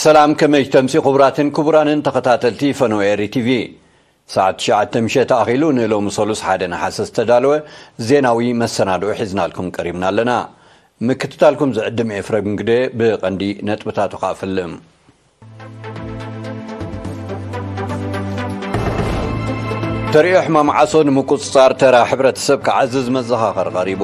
ሰላም፣ ከመይ ተምሲ ክቡራትን ክቡራንን ተኸታተልቲ ፈነወ ኤሪ ቲቪ። ሰዓት ትሽዓተ ምሸት ኣኺሉ ንሎሚ ሰሉስ ሓደ ነሓሰ ዝተዳለወ ዜናዊ መሰናድኦ ሒዝናልኩም ቀሪብና ኣለና። ምክትታልኩም ዝዕድም ኤፍሬም ግደ። ብቐንዲ ነጥብታቱ ከኣ ፈልም። ተርእዮ ሕማም ዓሶ ንምቁጽጻር ተራ ሕብረተሰብ ክዓዝዝ መዘኻኸር ቀሪቡ።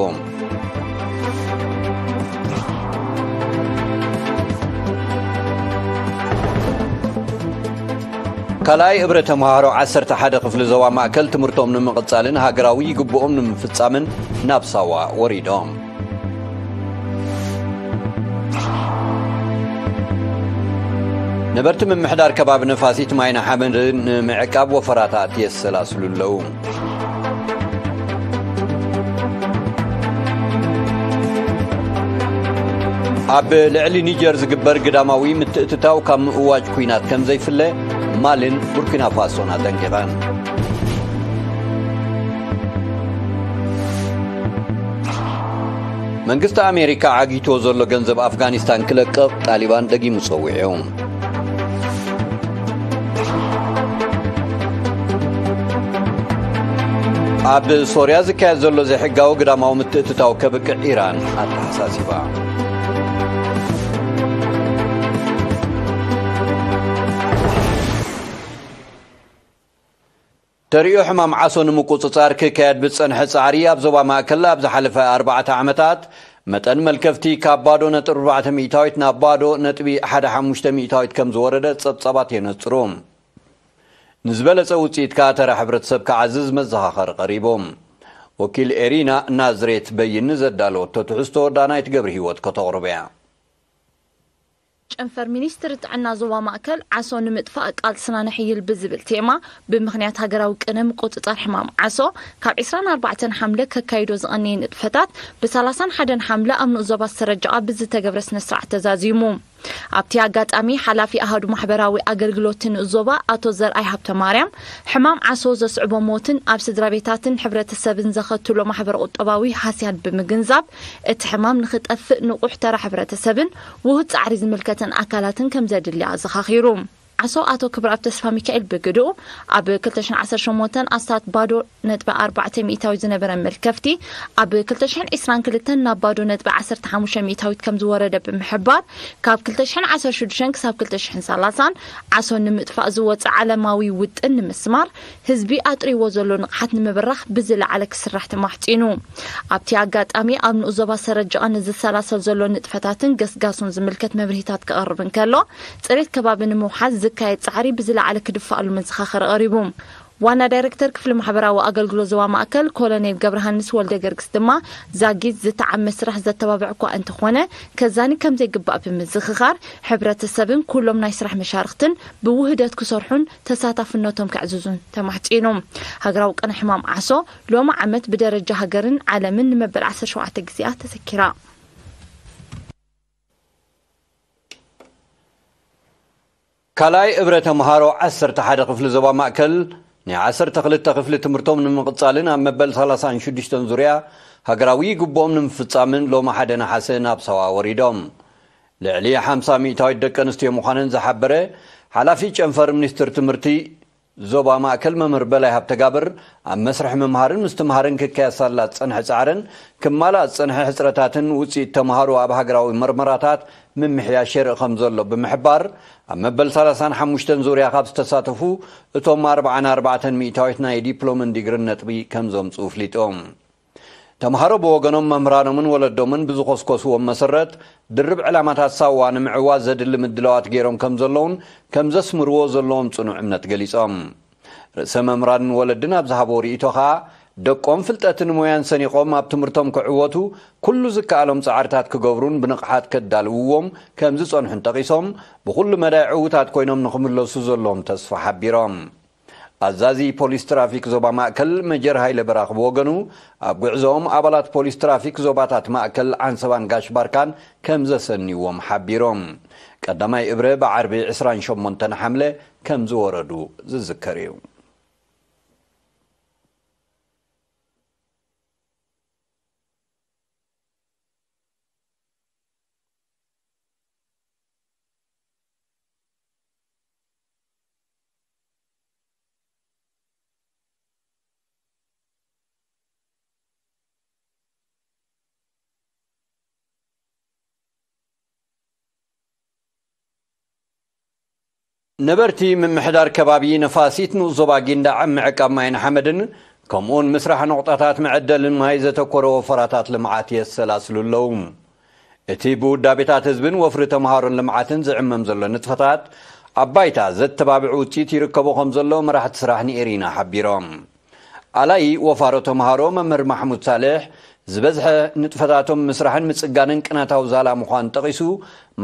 ካልኣይ እብረ ተምሃሮ ዓሰርተ ሓደ ክፍሊ ዞባ ማእከል ትምህርቶም ንምቕጻልን ሃገራዊ ይግብኦም ንምፍጻምን ናብ ሳዋ ወሪዶም። ነበርቲ ምምሕዳር ከባቢ ነፋሲት ማይና ሓመድ ንምዕቃብ ወፈራታት የሰላስሉ ኣለዉ። ኣብ ልዕሊ ኒጀር ዝግበር ግዳማዊ ምትእትታው ካብ ምእዋጅ ኲናት ከም ዘይፍለ ማልን ቡርኪና ፋሶን ኣጠንቂቐን። መንግስቲ ኣሜሪካ ዓጊትዎ ዘሎ ገንዘብ ኣፍጋኒስታን ክለቅቕ ጣሊባን ደጊሙ ጸዊዑ። ኣብ ሶርያ ዝካየድ ዘሎ ዘይሕጋዊ ግዳማዊ ምትእትታው ከብቅዕ ኢራን ኣተሓሳሲባ። ተርእዮ ሕማም ዓሶ ንምቁጽጻር ክካየድ ብዝጸንሐ ጻዕሪ ኣብ ዞባ ማእከል ኣብ ዝሓለፈ ኣርባዕተ ዓመታት መጠን መልከፍቲ ካብ ባዶ ነጥቢ ኣርባዕተ ሚእታዊት ናብ ባዶ ነጥቢ ሓደ ሓሙሽተ ሚእታዊት ከም ዝወረደ ጸብጻባት የነጽሩ። ንዝበለጸ ውጽኢት ከኣ ተራ ሕብረተሰብ ክዓዝዝ መዘኻኸሪ ቀሪቡ። ወኪል ኤሪና ናዝሬት በይን ዘዳለወቶ ትሕዝቶ ዳናይት ገብረ ህይወት ከተቕርቦ እያ። ጨንፈር ሚኒስትሪ ጥዕና ዞባ ማእከል ዓሶ ንምጥፋእ ቃልስና ነሕይል ብዝብል ቴማ ብምኽንያት ሃገራዊ ቅነ ምቁጽጻር ሕማም ዓሶ ካብ ዕስራን ኣርባዕተን ሓምለ ከካይዶ ዝቐነየ ንጥፈታት ብሰላሳን ሓደን ሓምለ ኣብ ንኡስ ዞባ ዝተረጀቓ ብዝተገብረ ስነ ስርዓት ተዛዚሙ። ኣብቲ ኣጋጣሚ ሓላፊ ኣሃዱ ማሕበራዊ ኣገልግሎት ንኡስ ዞባ ኣቶ ዘርኣይ ሃብተማርያም ሕማም ዓሶ ዘስዕቦ ሞትን ኣብ ስድራ ቤታትን ሕብረተሰብን ዘኸትሎ ማሕበረ ቁጠባዊ ሃስያን ብምግንዛብ እቲ ሕማም ንኽጠፍእ ንቑሕ ተራ ሕብረተሰብን ውሁድ ጻዕሪ ዝምልከተን ኣካላትን ከም ዘድሊ ኣዘኻኺሩ። ዓሶ ኣቶ ክብረኣብ ተስፋ ሚካኤል ብግድኡ ኣብ ክልተ ሽሕን ዓሰርተ ሸሞንተን ኣስታት ባዶ ነጥቢ ኣርባዕተ ሚእታዊት ዝነበረ መልከፍቲ ኣብ ክልተ ሽሕን ዕስራን ክልተን ናብ ባዶ ነጥቢ ዓሰርተ ሓሙሽተ ሚእታዊት ከም ዝወረደ ብምሕባር ካብ ክልተ ሽሕን ዓሰርተ ሽዱሽተን ክሳብ ክልተ ሽሕን ሰላሳን ዓሶ ንምጥፋእ ዝወፀ ዓለማዊ ውጥን ንምስማር ህዝቢ ኣጥሪዎ ዘሎ ንቕሓት ንምብራኽ ብዝለዓለ ክስራሕ ተማሕጺኑ። ኣብቲ ኣጋጣሚ ኣብ ንኡስ ዞባ ሰረጀቐ ንዝሰላሰል ዘሎ ንጥፈታትን ገስጋሱን ዝምልከት መብርሂታት ክቐርብ እንከሎ ፅሬት ከባቢ ንምውሓስ ዝካየድ ፃዕሪ ብዝለዓለ ክድፋኣሉ መዘኻኸሪ ቀሪቡ። ዋና ዳይረክተር ክፍሊ ማሕበራዊ ኣገልግሎት ዞባ ማእከል ኮሎኔል ገብረሃንስ ወልደገርግስ ድማ ዛጊት ዝተዓመ ስራሕ ዘተባብዕ እኳ እንተኾነ ከዛኒ ከምዘይግባእ ብምዝኽኻር ሕብረተሰብን ኩሎም ናይ ስራሕ መሻርኽትን ብውህደት ክሰርሑን ተሳታፍነቶም ከዕዝዙን ተማሕጺኑ። ሃገራዊ ቅነ ሕማም ዓሶ ሎሚ ዓመት ብደረጃ ሃገርን ዓለምን ንመበል ዓሰርተ ሸውዓተ ግዜኣ ተዘኪራ። ካልኣይ እብረ ተምሃሮ ዓሰርተ ሓደ ክፍሊ ዞባ ማእከል ናይ ዓሰርተ ክልተ ክፍሊ ትምህርቶም ንምቕጻልን ኣብ መበል ሰላሳን ሽዱሽተን ዙርያ ሃገራዊ ግቡኦም ንምፍጻምን ሎሚ ሓደ ነሓሰ ናብ ሳዋ ወሪዶም። ልዕሊ ሓምሳ ሚእታዊት ደቂ ኣንስትዮ ምዃነን ዝሓበረ ሓላፊ ጨንፈር ሚኒስትር ትምህርቲ ዞባ ማእከል መምህር በላይ ሃብተጋብር ኣብ መስርሕ ምምሃርን ምስትምሃርን ክካየድ ሳላ ዝጸንሐ ጻዕርን ክማላእ ዝጸንሐ ሕጽረታትን ውጽኢት ተምሃሮ ኣብ ሃገራዊ መርመራታት ምምሕያሽ የርኢ ከም ዘሎ ብምሕባር ኣብ መበል ሰላሳን ሓሙሽተን ዙርያ ካብ ዝተሳተፉ እቶም ኣርባዓን ኣርባዕተን ሚእታዊት ናይ ዲፕሎምን ዲግርን ነጥቢ ከም ዘምጽኡ ኣፍሊጦም። ተምሃሮ ብወገኖም መምህራኖምን ወለዶምን ብዝኾስኮስዎም መሰረት ድርብ ዕላማታት ሳዋ ንምዕዋት ዘድሊ ምድላዋት ገይሮም ከም ዘለውን ከም ዘስምርዎ ዘለዎም ጽኑዕ እምነት ገሊጾም። ርእሰ መምህራንን ወለድን ኣብ ዝሃብዎ ርእይቶ ከኣ ደቆም ፍልጠትን ሞያን ሰኒቖም ኣብ ትምህርቶም ክዕወቱ ኩሉ ዝከኣሎም ጻዕርታት ክገብሩን ብንቕሓት ከዳልውዎም ከም ዝጸንሑን ጠቒሶም ብኹሉ መዳይ ዕዉታት ኮይኖም ንኽምለሱ ዘለዎም ተስፋ ሓቢሮም። ኣዛዚ ፖሊስ ትራፊክ ዞባ ማእከል መጀር ሃይለ በራኽ ብወገኑ ኣብ ጉዕዞኦም ኣባላት ፖሊስ ትራፊክ ዞባታት ማእከል ዓንሰባን ጋሽ ባርካን ከም ዘሰንይዎም ሓቢሮም። ቀዳማይ እብረ ብዓርቢ ዕስራን ሸሞንተን ሓምለ ከም ዝወረዱ ዝዝከር እዩ። ነበርቲ ምምሕዳር ከባቢ ነፋሲት ንኡስ ዞባ ጊንዳዕ ምዕቃብ ማይን ሓመድን ከምኡውን ምስራሕ ነቑጣታት መዐደልን ማይ ዘተኮረ ወፈራታት ልምዓት የሰላስሉ ኣለዉ። እቲ ብውዳቤታት ህዝብን ወፍሪ ተምሃሮን ልምዓትን ዝዕመም ዘሎ ንጥፈታት ኣብ ባይታ ዘተባብዕ ውፅኢት ይርከቦ ከም ዘሎ መራሕቲ ስራሕ ንኤሪና ሓቢሮም። ኣላይ ወፋሮ ተምሃሮ መምህር ማሕሙድ ሳልሕ ዝበዝሐ ንጥፈታቶም ምስራሕን ምጽጋንን ቅነታዊ ዛላ ምዃን ጠቒሱ፣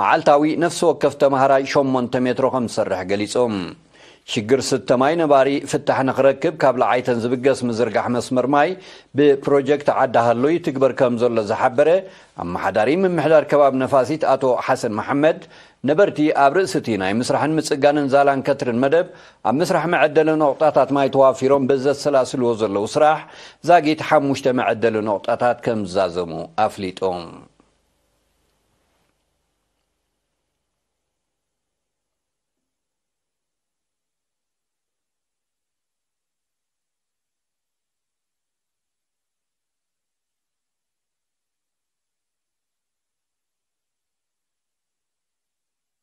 መዓልታዊ ነፍሲ ወከፍ ተምሃራይ ሸሞንተ ሜትሮ ከም ዝሰርሕ ገሊጾም። ሽግር ስተ ማይ ነባሪ ፍታሕ ንኽረክብ ካብ ለዓይተን ዝብገስ ምዝርጋሕ መስመር ማይ ብፕሮጀክት ዓዲ ሃሎ ይትግበር ከም ዘሎ ዝሓበረ ኣመሓዳሪ ምምሕዳር ከባቢ ነፋሲት ኣቶ ሓሰን መሓመድ፣ ነበርቲ ኣብ ርእሲ እቲ ናይ ምስራሕን ምጽጋንን ዛላን ከትርን መደብ ኣብ ምስራሕ መዐደሊ ነቑጣታት ማይ ተዋፊሮም ብዘሰላስልዎ ዘለዉ ስራሕ ዛጊት ሓሙሽተ መዐደሊ ነቑጣታት ከም ዝዛዘሙ ኣፍሊጦም።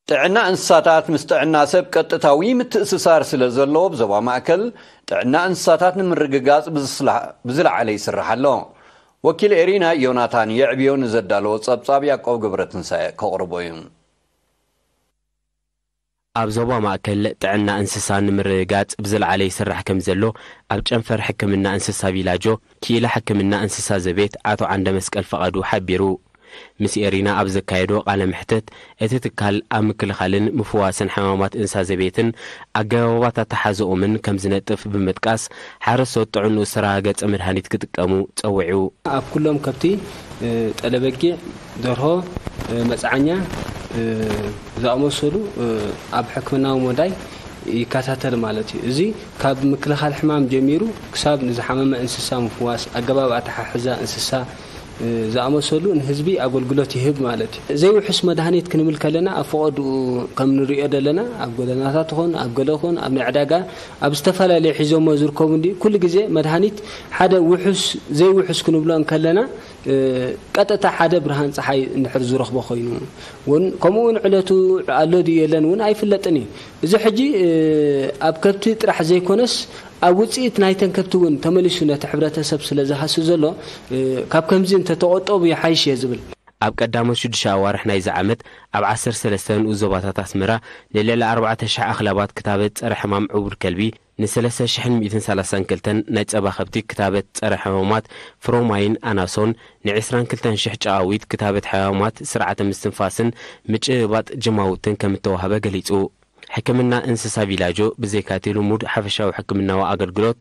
ጥዕና እንስሳታት ምስ ጥዕና ሰብ ቀጥታዊ ምትእስሳር ስለ ዘለዎ፣ ብዞባ ማእከል ጥዕና እንስሳታት ንምርግጋጽ ብዝስላ-፣ ብዝለዓለ ይስራሕ ኣሎ። ወኪል ኤሪና ዮናታን የዕብዮ ንዘዳለዎ ጸብጻብ ያዕቆብ ገብረትንሳኤ ከቕርቦ እዩ። ኣብ ዞባ ማእከል ጥዕና እንስሳ ንምርግጋጽ ብዝለዓለ ይስራሕ ከም ዘሎ ኣብ ጨንፈር ሕክምና እንስሳ ቪላጆ ክኢላ ሕክምና እንስሳ ዘቤት ኣቶ ዓንደ መስቀል ፈቓዱ ሓቢሩ። ምስ ኤሪና ኣብ ዘካየዶ ቃለ መሕትት፣ እቲ ትካል ኣብ ምክልኻልን ምፍዋስን ሕማማት እንስሳ ዘቤትን ኣገባባት ኣተሓሕዛኦምን ከም ዝነጥፍ ብምጥቃስ፣ ሓረስቶት ጥዕንኡ ዝተረጋገጸ መድሃኒት ክጥቀሙ ጸዊዑ። ኣብ ኩሎም ከብቲ፣ እ፣ ጠለበጊዕ፣ ደርሆ፣ እ፣ መጽዓኛ፣ እ፣ ዝኣመሰሉ፣ እ፣ ኣብ ሕክምናዊ መዳይ ይከታተል ማለት እዩ። እዚ ካብ ምክልኻል ሕማም ጀሚሩ ክሳብ ንዝሓመመ እንስሳ ምፍዋስ፣ ኣገባብ ኣተሓሕዛ እንስሳ፣ እ፣ ዝኣመሰሉ ንህዝቢ ኣገልግሎት ይህብ ማለት እዩ። ዘይውሑስ መድሃኒት ክንብል ከለና ኣብ ፈቐድኡ ከም ንሪኦ ዘለና ኣብ ጎደናታት ይኹን ኣብ ገለ ይኹን ኣብ ናይ ዕዳጋ ኣብ ዝተፈላለዩ ሒዞሞ ዝርከቡ እንዲ ኩሉ ግዜ መድሃኒት ሓደ ውሑስ ዘይውሑስ ክንብሎ እንከለና፣ እ፣ ቀጥታ ሓደ ብርሃን ፀሓይ እንድሕር ዝረኽቦ ኮይኑ እውን ከምኡ እውን ዕለቱ ኣሎ ድዩ የለን እውን ኣይፍለጥን እዩ። እዚ ሕጂ፣ እ፣ ኣብ ከብቲ ጥራሕ ዘይኮነስ ኣብ ውፅኢት ናይተን ከብቲ እውን ተመሊሱ ነቲ ሕብረተሰብ ስለ ዝሃሲ ዘሎ፣ እ፣ ካብ ከምዚ እንተተቆጠቡ ይሓይሽ እየ ዝብል። ኣብ ቀዳሞት ሽዱሽተ ኣዋርሕ ናይዚ ዓመት ኣብ ዓሰርተ ሰለስተ ንኡስ ዞባታት ኣስመራ ንልዕሊ ኣርባዕተ ሽሕ ኣኽላባት ክታበት ጸረ ሕማም ዕቡድ ከልቢ፣ ንሰለስተ ሽሕን ሚእትን ሰላሳን ክልተን ናይ ጸባ ከብቲ ክታበት ጸረ ሕማማት ፍሮማይን ኣናሶን፣ ንዕስራን ክልተን ሽሕ ጨቓዊት ክታበት ሕማማት ስርዓተ ምስትንፋስን ምጭብባጥ ጅማውትን ከም እተዋህበ ገሊጹ። ሕክምና እንስሳ ቪላጆ ብዘይካቲ ልሙድ ሓፈሻዊ ሕክምናዊ ኣገልግሎት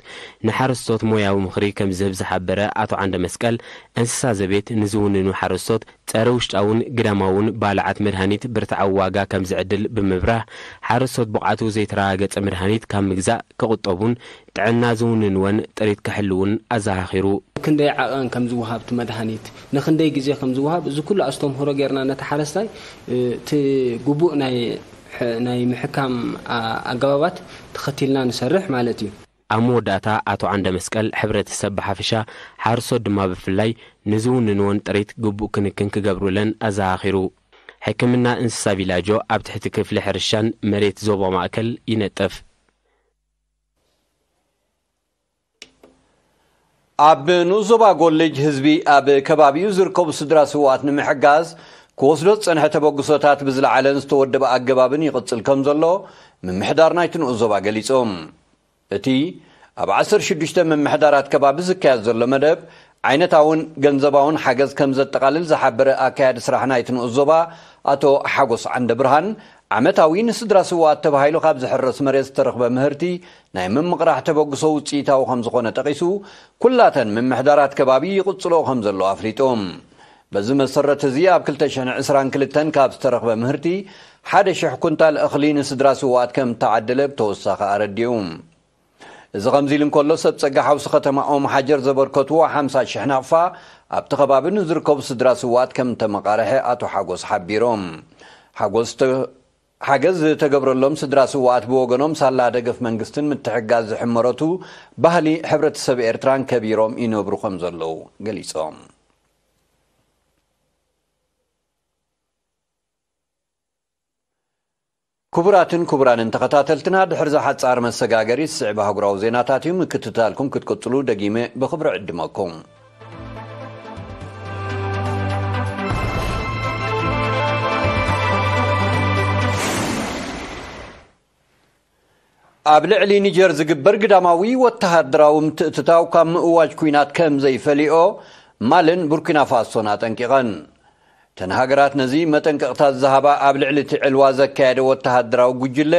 ንሓረስቶት ሞያዊ ምኽሪ ከም ዝህብ ዝሓበረ ኣቶ ዓንደ መስቀል፣ እንስሳ ዘቤት ንዝውንኑ ሓረስቶት ጸረ ውሽጣውን ግዳማውን ባልዓት መድሃኒት ብርትዓዊ ዋጋ ከም ዝዕድል ብምብራህ፣ ሓረስቶት ብቕዓቱ ዘይተረጋገጸ መድሃኒት ካብ ምግዛእ ክቑጠቡን ጥዕና ዝውንንወን ጥሪት ክሕልውን ኣዘኻኺሩ። ክንደይ ዓቐን ከም ዝወሃብ እቲ መድሃኒት፣ ንክንደይ ግዜ ከም ዝወሃብ፣ እዚ ኩሉ ኣስተምህሮ ጌርና ነቲ ሓረስታይ፣ እ፣ እቲ ግቡእ ናይ ሕ-፣ ናይ ምሕካም ኣ-፣ ኣገባባት ተኸቲልና ንሰርሕ ማለት እዩ። ኣብ መወዳእታ ኣቶ ዓንደ መስቀል፣ ሕብረተሰብ ብሓፈሻ፣ ሓረስቶት ድማ ብፍላይ ንዝውንንወን ጥሪት ግቡእ ክንክን ክገብሩለን ኣዘኻኺሩ። ሕክምና እንስሳ ቪላጆ ኣብ ትሕቲ ክፍሊ ሕርሻን መሬት ዞባ ማእከል ይነጥፍ። ኣብ ንኡስ ዞባ ጎልጅ ህዝቢ ኣብ ከባቢኡ ዝርከቡ ስድራ ስውኣት ንምሕጋዝ ክወስዶ ዝጸንሐ ተበግሶታት ብዝለዓለን ዝተወደበ ኣገባብን ይቕጽል ከም ዘሎ ምምሕዳር ናይቲ ንኡስ ዞባ ገሊጾም። እቲ ኣብ ዓሰርተ ሽዱሽተ ምምሕዳራት ከባቢ ዝካየድ ዘሎ መደብ ዓይነታውን ገንዘባውን ሓገዝ ከም ዘጠቓልል ዝሓበረ ኣካያዲ ስራሕ ናይቲ ንኡስ ዞባ ኣቶ ሓጎስ ዓንደ ብርሃን፣ ዓመታዊ ንስድራ ስውኣት ተባሂሉ ካብ ዝሕረስ መሬት ዝተረኽበ ምህርቲ ናይ ምምቕራሕ ተበግሶ ውፅኢታዊ ከም ዝኾነ ጠቒሱ፣ ኩላተን ምምሕዳራት ከባቢ ይቕጽልኦ ከም ዘሎ ኣፍሊጡ። በዚ መሰረት እዚ ኣብ ክልተ ሽሕን ዕስራን ክልተን ካብ ዝተረኽበ ምህርቲ ሓደ ሽሕ ኩንታል እኽሊ ንስድራ ስውኣት ከም እተዓደለ ብተወሳኺ ኣረዲኡ። እዚ ከምዚ ኢሉ እንከሎ፣ ሰብ ጸጋ ሓውሲ ከተማ ኦም ሓጀር ዘበርከትዎ ሓምሳ ሽሕ ናቕፋ ኣብቲ ከባቢ ንዝርከቡ ስድራ ስውኣት ከም እተመቓርሐ ኣቶ ሓጎስ ሓቢሮም። ሓጎስ ተ-፣ ሓገዝ ዝተገብረሎም ስድራ ስውኣት ብወገኖም፣ ሳላ ደገፍ መንግስትን ምትሕጋዝ ዝሕመረቱ ባህሊ ሕብረተሰብ ኤርትራን ከቢሮም ይነብሩ ከም ዘለዉ ገሊጾም። ክቡራትን ክቡራንን ተኸታተልትና፣ ድሕሪ ዝሓጻር መሰጋገሪ ዝስዕብ ኣህጉራዊ ዜናታት እዩ። ምክትታልኩም ክትቅጽሉ ደጊመ ብኽብሪ ዕድመኩም። ኣብ ልዕሊ ኒጀር ዝግበር ግዳማዊ ወተሃደራዊ ምትእትታው ካብ ምእዋጅ ኲናት ከም ዘይፈልዮ ማልን ቡርኪና ፋሶን ኣጠንቂቐን። እተን ሃገራት ነዚ መጠንቀቕታት ዝሃባ ኣብ ልዕሊ እቲ ዕልዋ ዘካየደ ወተሃደራዊ ጉጅለ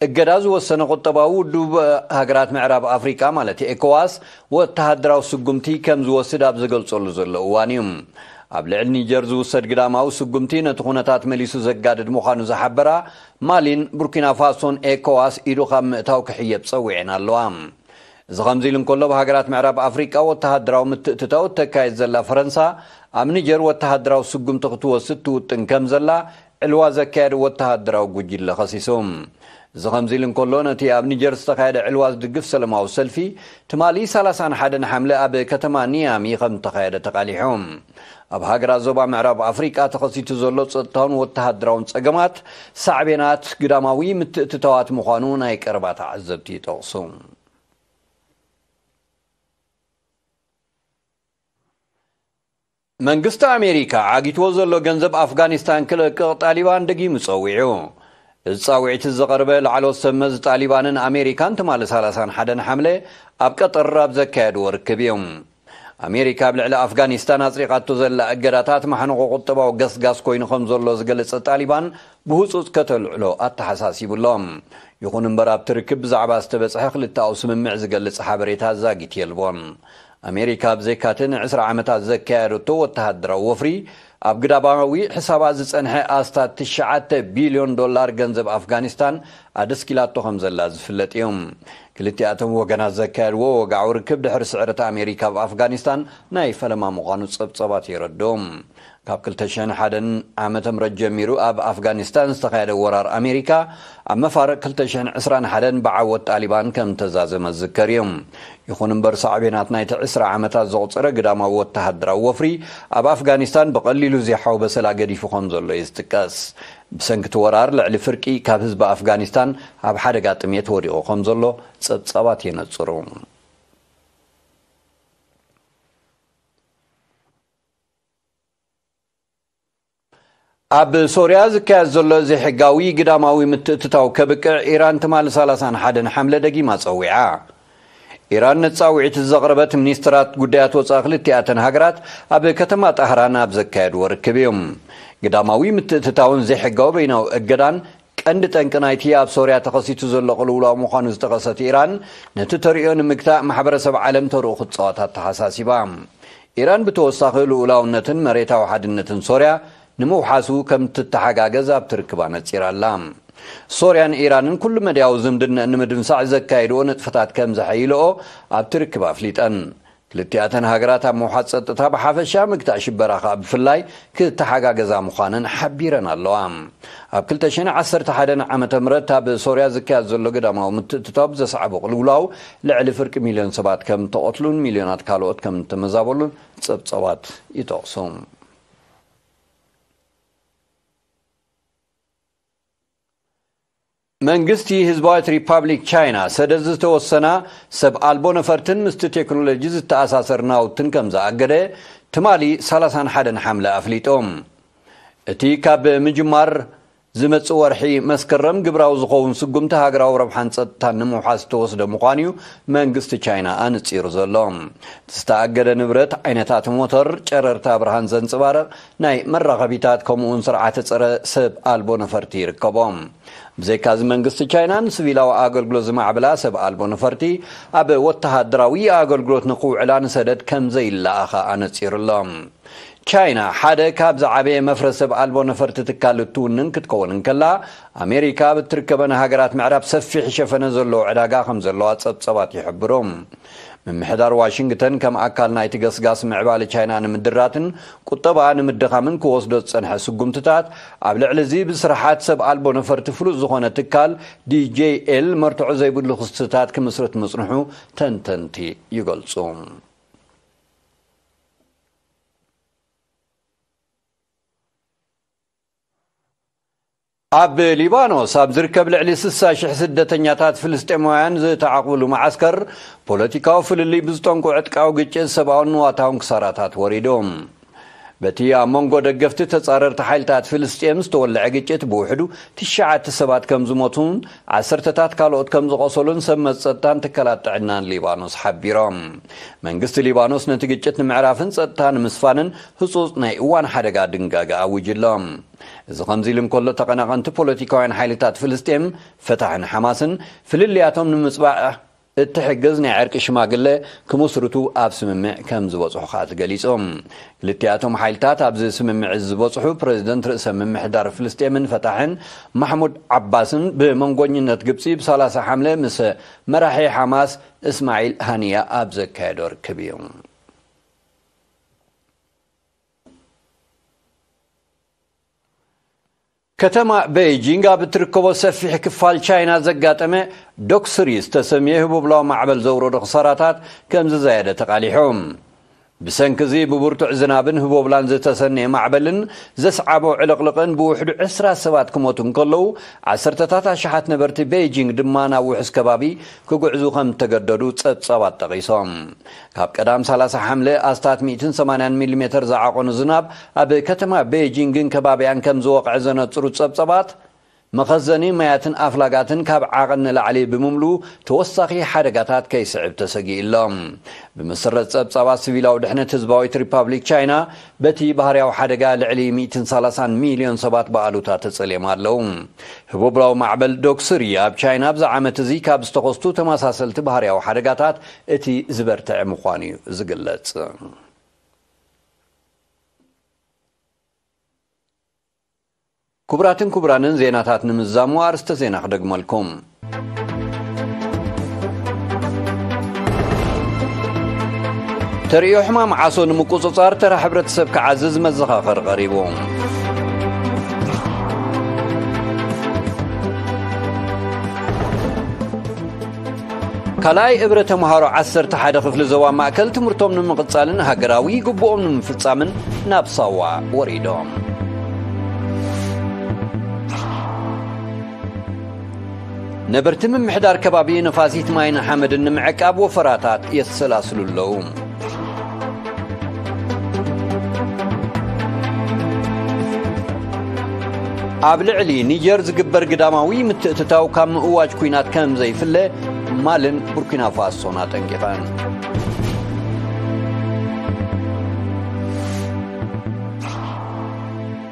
እገዳ ዝወሰነ ቁጠባዊ ውድብ ሃገራት ምዕራብ ኣፍሪቃ ማለት ኤኮዋስ ወተሃደራዊ ስጉምቲ ከም ዝወስድ ኣብ ዝገልጸሉ ዘሎ እዋን እዩ። ኣብ ልዕሊ ኒጀር ዝውሰድ ግዳማዊ ስጉምቲ ነቲ ኩነታት መሊሱ ዘጋድድ ምዃኑ ዝሓበራ ማሊን ቡርኪና ፋሶን ኤኮዋስ ኢዱ ካብ ምእታው ክሕየብ ጸዊዐን ኣለዋ። እዚ ከምዚ ኢሉ እንከሎ፣ ኣብ ሃገራት ምዕራብ ኣፍሪቃ ወተሃደራዊ ምትእትታው እተካየድ ዘላ ፈረንሳ ኣብ ኒጀር ወተሃደራዊ ስጉምቲ ክትወስድ ትውጥን ከም ዘላ ዕልዋ ዘካየደ ወተሃደራዊ ጉጅለ ከሲሱ። እዚ ከምዚ ኢሉ እንከሎ፣ ነቲ ኣብ ኒጀር ዝተኻየደ ዕልዋ ዝድግፍ ሰለማዊ ሰልፊ ትማሊ ሰላሳን ሓደን ሓምለ ኣብ ከተማ ኒያሚ ከም ዝተኻየደ ተቓሊሑ። ኣብ ሃገራት ዞባ ምዕራብ ኣፍሪቃ ተኸሲቱ ዘሎ ጸጥታውን ወተሃደራውን ጸገማት ሳዕቤናት ግዳማዊ ምትእትታዋት ምዃኑ ናይ ቀረባ ተዓዘብቲ ይጠቕሱ። መንግስቲ ኣሜሪካ ዓጊትዎ ዘሎ ገንዘብ ኣፍጋኒስታን ክለቅቕ ጣሊባን ደጊሙ ጸዊዑ። እዚ ጻውዒት ዝቐርበ ላዕለዎት ሰብ መዚ ጣሊባንን ኣሜሪካን ትማሊ ሰላሳን ሓደን ሓምለ ኣብ ቀጠር ኣብ ዘካየድዎ ርክብ እዩ። ኣሜሪካ ኣብ ልዕሊ ኣፍጋኒስታን ኣጽዲቓቶ ዘላ እገዳታት ማሕንቖ ቁጠባዊ ገስጋስ ኮይኑ ከም ዘሎ ዝገለጸ ጣሊባን ብህጹጽ ከተልዕሎ ኣተሓሳሲቡ ኣሎ። ይኹን እምበር ኣብቲ ርክብ ብዛዕባ ዝተበጽሐ ክልተኣዊ ስምምዕ ዝገልጽ ሓበሬታ ዛጊት የልቦን። ኣሜሪካ ብዘይካቲ ንዕስራ ዓመታት ዘካየደቶ ወተሃደራዊ ወፍሪ ኣብ ግዳማዊ ሕሳባት ዝጸንሐ ኣስታት ትሽዓተ ቢልዮን ዶላር ገንዘብ ኣፍጋኒስታን ኣደስኪላቶ ከም ዘላ ዝፍለጥ እዩ። ክልቲኣቶም ወገናት ዘካየድዎ ወግዓዊ ርክብ ድሕሪ ስዕረት ኣሜሪካ ኣብ ኣፍጋኒስታን ናይ ፈለማ ምዃኑ ጸብጸባት የረድኡ። ካብ ክልተ ሽሕን ሓደን ዓመተ ምህረት ጀሚሩ ኣብ ኣፍጋኒስታን ዝተኻየደ ወራር ኣሜሪካ ኣብ መፋርቕ ክልተ ሽሕን ዕስራን ሓደን ብዓወት ጣሊባን ከም ተዛዘመ ዝዝከር እዩ። ይኹን እምበር ሳዕቤናት ናይቲ ዕስራ ዓመታት ዘቑጸረ ግዳማዊ ወተሃደራዊ ወፍሪ ኣብ ኣፍጋኒስታን ብቐሊሉ ዘይሓው በሰላ ገዲፉ ከም ዘሎ እዩ ዝጥቀስ። ብሰንኪ እቲ ወራር ልዕሊ ፍርቂ ካብ ህዝቢ ኣፍጋኒስታን ኣብ ሓደጋ ጥሜት ወዲቑ ከም ዘሎ ጸብጻባት የነጽሩ። ኣብ ሶርያ ዝካየድ ዘሎ ዘይሕጋዊ ግዳማዊ ምትእትታው ከብቅዕ ኢራን ትማሊ ሰላሳን ሓደን ሓምለ ደጊማ ጸዊዓ። ኢራን ነቲ ጻውዒት ዘቕረበት ሚኒስትራት ጉዳያት ወጻኢ ክልቲኣተን ሃገራት ኣብ ከተማ ጣህራን ኣብ ዘካየድዎ ርክብ እዩ። ግዳማዊ ምትእትታውን ዘይሕጋዊ በይናዊ እገዳን ቀንዲ ጠንቂ ናይቲ ኣብ ሶርያ ተኸሲቱ ዘሎ ቅልውላው ምዃኑ ዝጠቐሰት ኢራን፣ ነቲ ተርእዮ ንምግታእ ማሕበረሰብ ዓለም ተርኡ ክትጻወት ኣተሓሳሲባ። ኢራን ብተወሳኺ ልኡላውነትን መሬታዊ ሓድነትን ሶርያ ንምውሓሱ ከም ትተሓጋገዝ ኣብቲ ርክብ ኣነጺራ ኣላ። ሶርያን ኢራንን ኩሉ መድያዊ ዝምድነአን ንምድምሳዕ ዘካየድዎ ንጥፈታት ከም ዘሐይልኦ ኣብቲ ርክብ ኣፍሊጠን። ክልቲኣተን ሃገራት ኣብ ምውሓስ ጸጥታ ብሓፈሻ፣ ምግታእ ሽበራ ከኣ ብፍላይ ክተሓጋገዛ ምዃነን ሓቢረን ኣለዋ። ኣብ ክልተ ሽሕን ዓሰርተ ሓደን ዓመተ ምህረት ኣብ ሶርያ ዝካየድ ዘሎ ግዳማዊ ምትእትታው ብዘስዓቦ ቅልውላው ልዕሊ ፍርቂ ሚልዮን ሰባት ከም እተቐትሉን ሚልዮናት ካልኦት ከም እተመዛበሉን ጸብጸባት ይጠቕሱ። መንግስቲ ህዝባዊት ሪፓብሊክ ቻይና ሰደድ ዝተወሰና ሰብ ኣልቦ ነፈርትን ምስቲ ቴክኖሎጂ ዝተኣሳሰር ናውትን ከም ዝኣገደ ትማሊ ሰላሳን ሓደን ሓምለ ኣፍሊጡ። እቲ ካብ ምጅማር ዝመጽእ ወርሒ መስከረም ግብራዊ ዝኸውን ስጉምቲ ሃገራዊ ረብሓን ጸጥታን ንምውሓስ ዝተወስደ ምዃኑ እዩ መንግስቲ ቻይና ኣነጺሩ ዘሎ። እቲ ዝተኣገደ ንብረት ዓይነታት ሞተር፣ ጨረርታ ብርሃን ዘንጽባርቕ ናይ መራኸቢታት ከምኡውን ስርዓተ ጸረ ሰብ ኣልቦ ነፈርቲ ይርከቦም። ብዘይካዚ መንግስቲ ቻይና ንሲቪላዊ ኣገልግሎት ዝማዕብላ ሰብ ኣልቦ ነፈርቲ ኣብ ወተሃደራዊ ኣገልግሎት ንክውዕላ ንሰደድ ከም ዘይለኣኻ ኣነጺሩ ኣሎ። ቻይና ሓደ ካብ ዝዓበየ መፍረ ሰብ ኣልቦ ነፈርቲ ትካል እትውንን ክትከውን እንከላ፣ ኣሜሪካ ኣብ እትርከበን ሃገራት ምዕራብ ሰፊሕ ሸፈነ ዘለዎ ዕዳጋ ከም ዘለዋ ጸብጸባት ይሕብሩ። ምምሕዳር ዋሽንግተን ከም ኣካል ናይቲ ገስጋስ ምዕባለ ቻይና ንምድራትን ቁጠባኣ ንምድኻምን ክወስዶ ዝጸንሐ ስጉምትታት፣ ኣብ ልዕሊ እዚ ብስርሓት ሰብ ኣልቦ ነፈርቲ ፍሉጥ ዝኾነ ትካል ዲ ጄ ኤል መርትዖ ዘይብሉ ክስታት ክምስርት ምጽንሑ ተንተንቲ ይገልጹ። ኣብ ሊባኖስ ኣብ ዝርከብ ልዕሊ ስሳ ሽሕ ስደተኛታት ፍልስጤማውያን ዝተዓቕብሉ መዓስከር፣ ፖለቲካዊ ፍልልይ ብዝጠንቁ ዕጥቃዊ ግጭት ሰብኣውን ንዋታውን ክሳራታት ወሪዶም። በቲ ኣብ መንጎ ደገፍቲ ተጻረርቲ ሓይልታት ፍልስጤም ዝተወልዐ ግጭት ብውሕዱ ትሽዓተ ሰባት ከም ዝሞቱን ዓሰርተታት ካልኦት ከም ዝቖሰሉን ሰብ መዚ ጸጥታን ትካላት ጥዕናን ሊባኖስ ሓቢሮም። መንግስቲ ሊባኖስ ነቲ ግጭት ንምዕራፍን ጸጥታ ንምስፋንን ህጹጽ ናይ እዋን ሓደጋ ድንጋገ ኣዊጁ ኣሎ። እዚ ከምዚ ኢሉ እንከሎ፣ ተቐናቐንቲ ፖለቲካውያን ሓይልታት ፍልስጤም፣ ፈታሕን ሓማስን ፍልልያቶም ንምጽባዕ እትሕግዝ ናይ ዕርቂ ሽማግለ ክምስርቱ ኣብ ስምምዕ ከም ዝበጽሑ ከኣ ተገሊጹ። ክልቲኣቶም ሓይልታት ኣብዚ ስምምዕ ዝበጽሑ ፕረዚደንት ርእሰ ምምሕዳር ፍልስጤምን ፈታሕን ማሕሙድ ዓባስን ብመንጎኝነት ግብጺ ብ30 ሓምለ ምስ መራሒ ሓማስ እስማዒል ሃኒያ ኣብ ዘካየዶ ርክብ እዩ። ከተማ ቤይጂንግ ኣብ እትርከቦ ሰፊሕ ክፋል ቻይና ዘጋጠመ ዶክስሪ ዝተሰምየ ህቦብላዊ ማዕበል ዘውረዶ ክሳራታት ከም ዝዛየደ ተቓሊሑ። ብሰንኪ እዚ ብብርቱዕ ዝናብን ህቦብላን ዝተሰነየ ማዕበልን ዘስዓቦ ዕልቕልቕን ብውሕዱ ዕስራ ሰባት ክሞቱ እንከለዉ፣ ዓሰርተታት ኣሽሓት ነበርቲ ቤይጂንግ ድማ ናብ ውሑስ ከባቢ ክጉዕዙ ከም እተገደዱ ጸብጻባት ጠቒሶም። ካብ ቀዳም ሰላሳ ሓምለ ኣስታት ሚእትን ሰማንያን ሚሊሜተር ዝዓቐኑ ዝናብ ኣብ ከተማ ቤይጂንግን ከባቢኣን ከም ዝወቕዐ ዘነጽሩ ጸብጻባት፣ መኸዘኒ ማያትን ኣፍላጋትን ካብ ዓቐን ንላዕሊ ብምምሉ ተወሳኺ ሓደጋታት ከይስዕብ ተሰጊኡ ኣሎ። ብመሰረት ጸብጻባት ሲቪላዊ ድሕነት ህዝባዊት ሪፓብሊክ ቻይና፣ በቲ ባህርያዊ ሓደጋ ልዕሊ ሚእትን ሰላሳን ሚልዮን ሰባት ብኣሉታ ተጸልዮም ኣለዉ። ህቦብላዊ ማዕበል ዶክስሪ ኣብ ቻይና ኣብዚ ዓመት እዚ ካብ ዝተኸስቱ ተመሳሰልቲ ባህርያዊ ሓደጋታት እቲ ዝበርትዐ ምዃኑ እዩ ዝግለጽ። ክቡራትን ክቡራንን፣ ዜናታት ንምዝዛሙ ኣርእስተ ዜና ክደግመልኩም። ተርእዮ ሕማም ዓሶ ንምቁጽጻር ተራ ሕብረተሰብ ክዓዝዝ መዘኻኸሪ ቀሪቡ። ካልኣይ እብረ ተምሃሮ ዓሰርተ ሓደ ክፍሊ ዞባ ማእከል ትምህርቶም ንምቕጻልን ሃገራዊ ግቡኦም ንምፍጻምን ናብ ሳዋ ወሪዶም። ነበርቲ ምምሕዳር ከባቢ ንፋሲት ማይን ሓመድን ንምዕቃብ ወፈራታት የሰላስሉ ኣለዉ። ኣብ ልዕሊ ኒጀር ዝግበር ግዳማዊ ምትእትታው ካብ ምእዋጅ ኲናት ከም ዘይፍለ ማልን ቡርኪና ፋሶን ኣጠንቂቐን።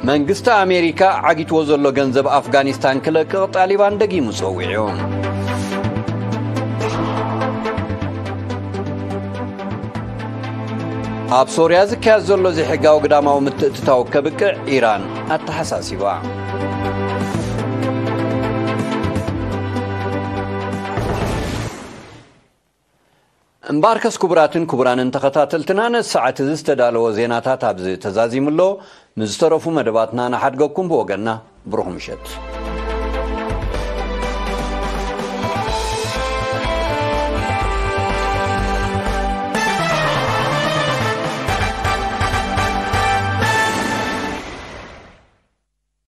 መንግስቲ ኣሜሪካ ዓጊትዎ ዘሎ ገንዘብ ኣፍጋኒስታን ክለቅቕ ጣሊባን ደጊሙ ጸዊዑ። ኣብ ሶርያ ዝካየድ ዘሎ ዘይሕጋዊ ግዳማዊ ምትእትታው ከብቅዕ ኢራን ኣተሓሳሲባ። እምበኣርከስ ክቡራትን ክቡራንን ተኸታተልትና፣ ነዚ ሰዓት እዚ ዝተዳለወ ዜናታት ኣብዚ ተዛዚሙ ኣሎ። ምስ ዝተረፉ መደባትና ንሓድገኩም ብወገንና ብሩኽ ምሸት።